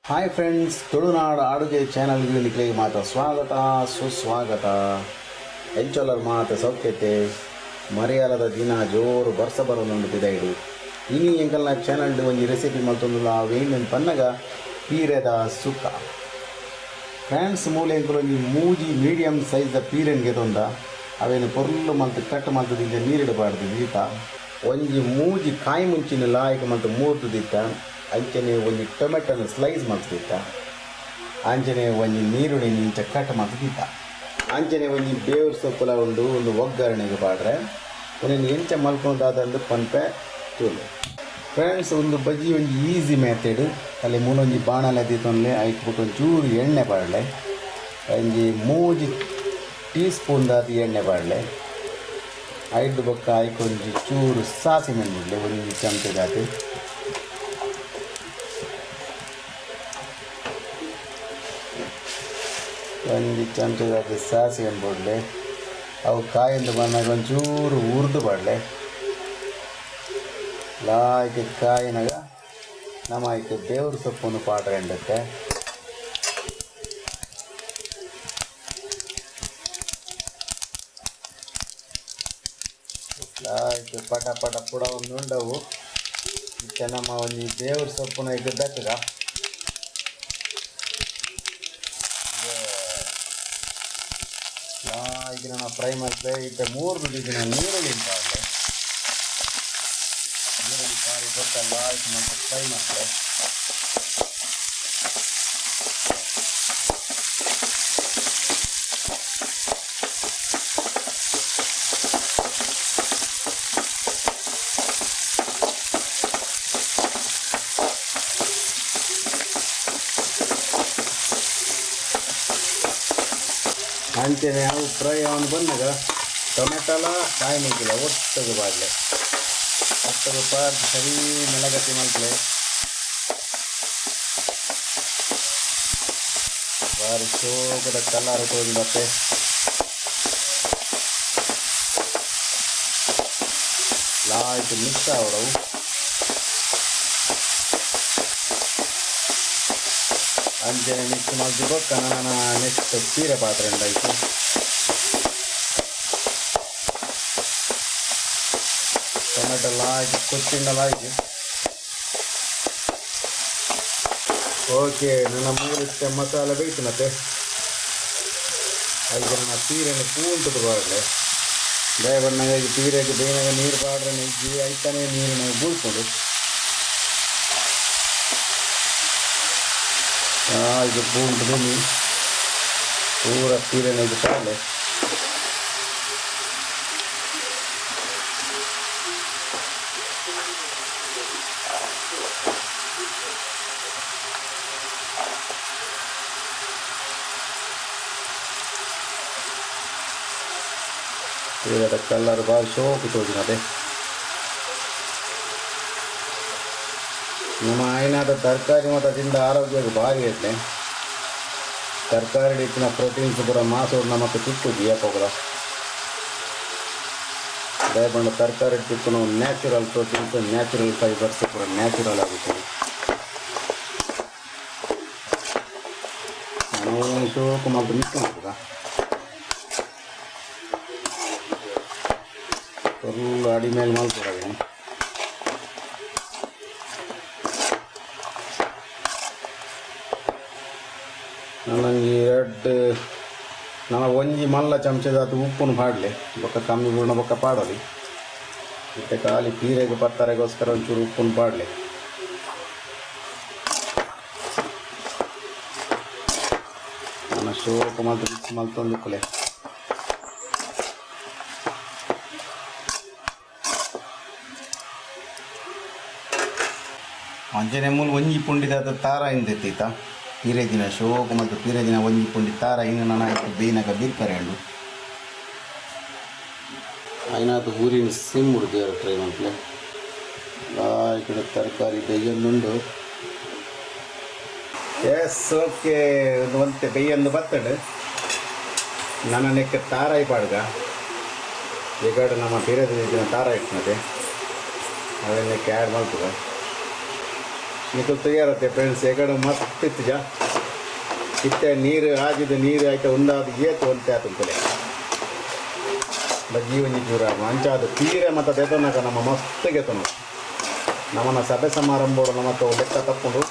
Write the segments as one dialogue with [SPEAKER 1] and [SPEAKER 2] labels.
[SPEAKER 1] Hi friends, Tulunadu ಅಡುಗೆ ಚಾನಲ್ಗೆ ನಿಕ್ಲೆಗ್ ಮಾತ ಸ್ವಾಗತ ಸುಸ್ವಾಗತ. ಎಂಚೊಲ್ಲರ್ ಮಾತ ಸೌಖ್ಯತೆ. ಮರಿಯಾಲದ ದಿನ, ಜೋರು ಬರ್ಸ ಬರೊಂದುಂಡು ಪಿದೈಡ್. ಇನಿ ಎಂಕಲ್ನ ಚಾನಲ್ಡ್ ಒಂಜಿ ರೆಸಿಪಿ ಮಲ್ತೊಂದುಲ್ಲ. ಅವು ಪನ್ನಗ ಪೀರೆದ ಸುಕ್ಕ. ಫ್ರೆಂಡ್ಸ್, ಮೂಲು ಎಂಕುಲು ಒಂಜಿ ಮೂಜಿ ಮೀಡಿಯಂ ಸೈಜ್ದ ಪೀರೆನ್ ಗೆತೊಂದ. ಅವೇನು ಪೊರ್ಲು ಮಲ್ತ್ ಕಟ್ ಮಲ್ತ್ ದಿಂಜ ನೀರಿಡ್ ಪಾಡ್ದು ದೀತ. ಒಂಜಿ ಮೂಜಿ ಕಾಯಿ ಮುಂಚಿನ ಲಾಯ್ಕ್ ಮಲ್ತ್ ಮೂರ್ದು ದಿತ್ತ. ಅಂಚನೆ ಒಂಜಿ ಟೊಮೆಟೊನ ಸ್ಲೈಸ್ ಮಲ್ತ್ ದಿತ್ತ. ಅಂಚನೆ ಒಂಜಿ ನೀರುಳ್ಳಿ ಇಂಚ ಕಟ್ ಮಲ್ತ್ ದಿತ್ತ. ಅಂಚನೆ ಒಂಜಿ ಬೇವ್ರ ಸೊಪ್ಪುಲ ಉಂಡು, ಒಂದು ಒಗ್ಗರಣೆಗೆ ಪಾಡ್ರೆ. ಉಂದೆನ್ ಎಂಚ ಮಲ್ಪುನು ದಾದಂದು ಪನ್ಪೆ ತೂಲೆ. ಫ್ರೆಂಡ್ಸ್, ಒಂದು ಬಜ್ಜಿ ಒಂಜಿ ಈಸಿ ಮೆಥಡ್. ಅಲ್ಲಿ ಮೂಲೊಂಜಿ ಬಾಣಲೆ ದೀತೊನ್ಲೆ. ಐಕ್ ಬೊಕ ಒಂಚೂರು ಎಣ್ಣೆ ಪಾಡ್ಲೆ. ಒಂಜಿ 3 ಟೀ ಸ್ಪೂನ್ ದಾತ್ ಎಣ್ಣೆ ಪಾಡ್ಲೆ. ಐಡ್ದ್ ಬೊಕ್ಕ ಐಕ್ ಒಂಜಿ ಚೂರು ಸಾಸಿವೆ ಬುಡ್ಲೆ, ಒಂಜಿ ಚಮಚದಾತ್. ಒಂಜಿ ಚಮಚದಾತ್ ಸಾಸಿವೆ ಬುಡ್ಲೆ. ಅವು ಕಾಯೊಂದು ಬಂದಾಗ ಒಂಚೂರು ಹುರ್ದು ಪಾಡ್ಲೆ. ಲಾಯ್ಕ್ ಕಾಯಿನಾಗ ನಮ್ಮ ಐಕ್ ಬೇವ್ರ ಸೊಪ್ಪನ್ನು ಪಾಡ್ರೆ ಉಂಡತ್ತೆ. ಲಾಯ್ಕ್ ಪಟ ಪಟ ಪುಡ ಒಂದು ಉಂಡವು. ಇತ್ತೆ ನಮ್ಮ ಒಂಜಿ ಬೇವ್ರ ಸೊಪ್ಪುನ ಐಕ್ ದಕ್ಕಗ. ಲಾಯ್ಕ್ ನನ್ನ ಫ್ರೈ ಮಲ್ಪೆ. ಇತ್ತೆ ಮೂರ್ದು ದೀತಿನ ನೀರುಳ್ಳಿ ಪಾಡ್ಲೆ. ನೀರುಳ್ಳಿ ಪಾಡಿ ಬೊಕ್ಕ ಲಾಯ್ಕ್ ಮಲ್ತ್ ಫ್ರೈ ಮಲ್ಪೆ. ಅಂಚನೆ ಅವು ಫ್ರೈ ಅವನು ಬಂದಾಗ ಟೊಮೆಟೊಲ ಕಾಯಿ ಮುಂಚಿಲ ಒಟ್ಟುಗು ಪಾಡ್ಲೆ. ಒಟ್ಟುಗು ಪಾಡ್ದು ಸರಿ ಮೆಲಗತಿ ಮಲ್ಪಲೆ. ಬಾರಿ ಶೋಕದ ಕಲರ್ ತೋಜುಂಡತ್ತೆ. ಲಾಯ್ಕ್ ಮಿಕ್ಸ್ ಆವಡವು. ಅಂಚನೆ ಮಿಕ್ಸ್ ಮಲ್ತಿ ಬೊಕ್ಕ ನನ ನೆಕ್ಸ್ಟ್ ಪೀರೆ ಪಾತ್ರೆ ಉಂಡಾಯ್ತು. ಟೊಮೆಟೊ ಲಾಯ್ಕ್ ಕೊಚ್ಚಿಂಡ ಲಾಯ್ಕ್. ಓಕೆ, ನನ್ನ ಮೂಲಿತ್ತೆ ಮಸಾಲೆ ಬೇಯ್ತು. ಮತ್ತೆ ಐಕ್ ನನ್ನ ಪೀರೆನ್ ಪೂಂಟುದು ಪಾಡ್ಲೆ. ದಾಯೆ ಪನ್ನಗ ಪೀರೆಗ್ ಬೇಯ್ನಾಗ ನೀರು ಪಾಡ್ರೆ ಇಜ್ಜಿ, ಐತನೇ ನೀರಿನ ಬೂಳ್ಪುಂಡು. ಇದು ಪೂಂಟುದು ನೀ ಪೂರ ಪೀರೆನ್ ಐಕ್ ಪಾಡ್ಲೆ. ಪೀರೆದ ಕಲರ್ ಬಾರಿ ಶೋಕು ತೋಜುನತೆ. ನಮ್ಮ ಆಯ್ನಾದ ತರಕಾರಿ ಮಾತ ತಿಂದ ಆರೋಗ್ಯಕ್ಕೆ ಭಾರಿ ಎಡ್ಡೆ. ತರಕಾರಿ ಇತ್ತಿನ ಪ್ರೋಟೀನ್ಸ್ ಪೂರ ಮಾಸೋಡು ನಮಕ್ ತಿಕ್ಕುಜಿ ಏಪೊಗುಲ. ದಾಯೆ ಪಂಡ ತರಕಾರಿ ತಿಕ್ಕುನ ನ್ಯಾಚುರಲ್ ಪ್ರೋಟೀನ್ಸ್, ನ್ಯಾಚುರಲ್ ಫೈಬರ್ಸ್ ಪೂರ ನ್ಯಾಚುರಲ್ ಆಗುತ್ತದೆ. ನಾವು ಶೋಕು ಮಲ್ತ್ ಮಿಕ್ಸ್ ಮಲ್ಪುಗ. ಫುಲ್ ಅಡಿ ಮೇಲೆ ಮಲ್ಪೊಡು. ನನೊಂಜಿ ರಡ್ಡ್ ನನ ಒಂಜಿ ಮಲ್ಲ ಚಮಚದಾತ್ ಉಪ್ಪುನು ಪಾಡ್ಲೆ. ಬೊಕ್ಕ ಕಮ್ಮಿ ಬೂರ್ಂಡ ಬೊಕ್ಕ ಪಾಡೊಲಿ. ಇತ್ತೆ ಖಾಲಿ ಪೀರೆಗ್ ಪತ್ತರೆಗೋಸ್ಕರ ಒಂಚೂರು ಉಪ್ಪುನು ಪಾಡ್ಲೆ. ನನ ಶೋಕು ಮಲ್ತ್ ಮಿಕ್ಸ್ ಮಲ್ತೊಂದಿಪ್ಪುಲೆ. ಅಂಚನೆ ಮೂಲು ಒಂಜಿ ಪುಂಡಿದಾತ ತಾರಾಯಿನ್ ದೆತ್ತೀತ. ಪೀರೆ ದಿನ ಶೋಕು ಮಲ್ತ್ ಪೀರೆ ದಿನ ಒಂಜಿ ಪುಂಡಿ ತಾರಾಯಿನ್ ನನ ಐಕ್ ಬೇಯ್ನಗ ಬಿರ್ಕರೆ ಉಂಡು. ಐನಾತ್ ಊರಿನ ಸಿಮ್ ಉಡ್ದು ಟ್ರೈ ಮಲ್ಪುಲೆ. ಲಾಯ್ಕಡ್ ತರಕಾರಿ ಬೇಯ್ಯೊಂದುಂಡು. ಎಸ್, ಓಕೆ, ಒಂದು ಒಂತೆ ಬೇಯ್ಯೊಂದು ಬತ್ತಂಡು. ನನ ನೆಕ್ಕೆ ತಾರಾಯಿ ಪಾಡ್ಗ. ಎಗಡು ನಮ್ಮ ಪಿರದ ದಿನ ತಾರ ಇಟ್ಟಿನದೆ, ಅವೆಲ್ಲ ಆ್ಯಡ್ ಮಲ್ಪುಗ. ನಿಕುಲು ತಯಾರತ್ತೆ ಫ್ರೆಂಡ್ಸ್. ಎಗಡು ಮಸ್ತ್ ಇತ್ತುಜ. ಇತ್ತೆ ನೀರು ಆಜಿದ ನೀರು ಆಯ್ತ ಉಂದಾದ ಏತು ಒಂತೆ ಆತುಂತಲೆ ಬಜ್ಜಿ ಒಂಜಿ ಚೂರ ಅಂಚಾದ ತೀರೆ ಮತ್ತು ದೆತೊನಕ ನಮ್ಮ ಮಸ್ತ್ ಗೆತೊನು. ನಮ್ಮನ ಸಭೆ ಸಮಾರಂಭೋಡು ನಮಕ್ ಲೆಕ್ಕ ತಪ್ಪುಂಡು.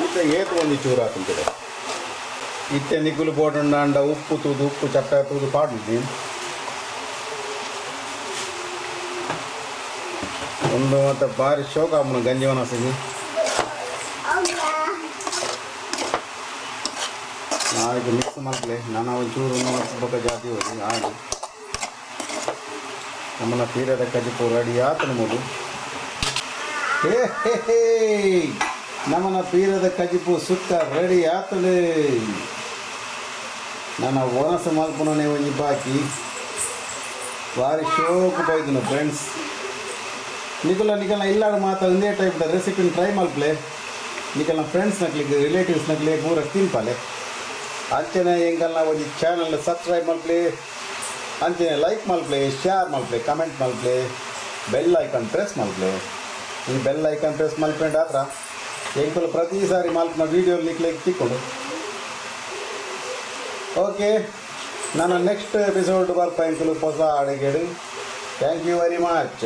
[SPEAKER 1] ಇತ್ತೆ ಏತು ಒಂಜಿ ಚೂರು ಆತುಂತಲೆ. ಇತ್ತೆ ನಿಕುಲು ಬೋಡುಂಡಾಂಡ ಉಪ್ಪು ತೂದು, ಉಪ್ಪು ಚಟ್ಟ ತೂದು ಪಾಡುಂಡು. ಒಂದು ಮತ್ತು ಬಾರಿ ಶೋಕ ಆಪುಂಡು ಗಂಜಿ ವನಸಿಗೆ. ನಾಳೆಗೆ ಮಿಕ್ಸ್ ಮಲ್ಪಲೆ. ನಾನು ಒಂಚೂರು ಬೊಕ್ಕ ಜಾತಿ ಹೋಗಿ ಆಡಿ ನಮ್ಮನ್ನ ಪೀರದ ಕಜಿಪು ರೆಡಿ ಆತನ ಮೂಲು. ಹೇ ಹೇ ಹೇ, ನಮ್ಮನ ಪೀರದ ಕಜಿಪು ಸುಕ್ಕ ರೆಡಿ ಆತದೆ. ನನ್ನ ಒಣಸು ಮಲ್ಪುನನೆ ಒಂಜಿ ಬಾಕಿ. ಬಾರಿ ಶೋಕು ಬೈದನು ಫ್ರೆಂಡ್ಸ್. ನಿಕಲ ನಿಕಲ್ನ ಇಲ್ಲಾಡ ಮಾತ ಒಂದೇ ಟೈಪ್ದ ರೆಸಿಪಿನ ಟ್ರೈ ಮಲ್ಪಲೆ. ನಿಕಲ್ನ ಫ್ರೆಂಡ್ಸ್ ನಕ್ಲಿಗೆ, ರಿಲೇಟಿವ್ಸ್ ನಕ್ಲಿ ಪೂರ ತಿನ್ಪಾಲೆ. ಅಂಚನೆ ಎಂಕಲ್ನ ಒಂಜಿ ಚಾನಲ್ ಸಬ್ಸ್ಕ್ರೈಬ್ ಮಲ್ಪಲೆ. ಅಂಚನೆ ಲೈಕ್ ಮಲ್ಪಲೆ, ಶೇರ್ ಮಲ್ಪಲೆ, ಕಮೆಂಟ್ ಮಲ್ಪಲೆ, ಬೆಲ್ ಐಕಾನ್ ಪ್ರೆಸ್ ಮಲ್ಪಲೆ. ಈ ಬೆಲ್ ಐಕಾನ್ ಪ್ರೆಸ್ ಮಲ್ಪೆಂಡ ಆತ್ರ ಎಂಕುಲು ಪ್ರತಿ ಸಾರಿ ಮಲ್ಪನ ವೀಡಿಯೋ ನಿಕ್ಲೆಗ್ ತಿಕ್ಕೊಂಡು. ಓಕೆ, ನಾನು ನೆಕ್ಸ್ಟ್ ಎಪಿಸೋಡ್ ಬರ್ಪ ಎಂಕುಲು ಹೊಸ ಅಡುಗೆಡು. Thank you very much.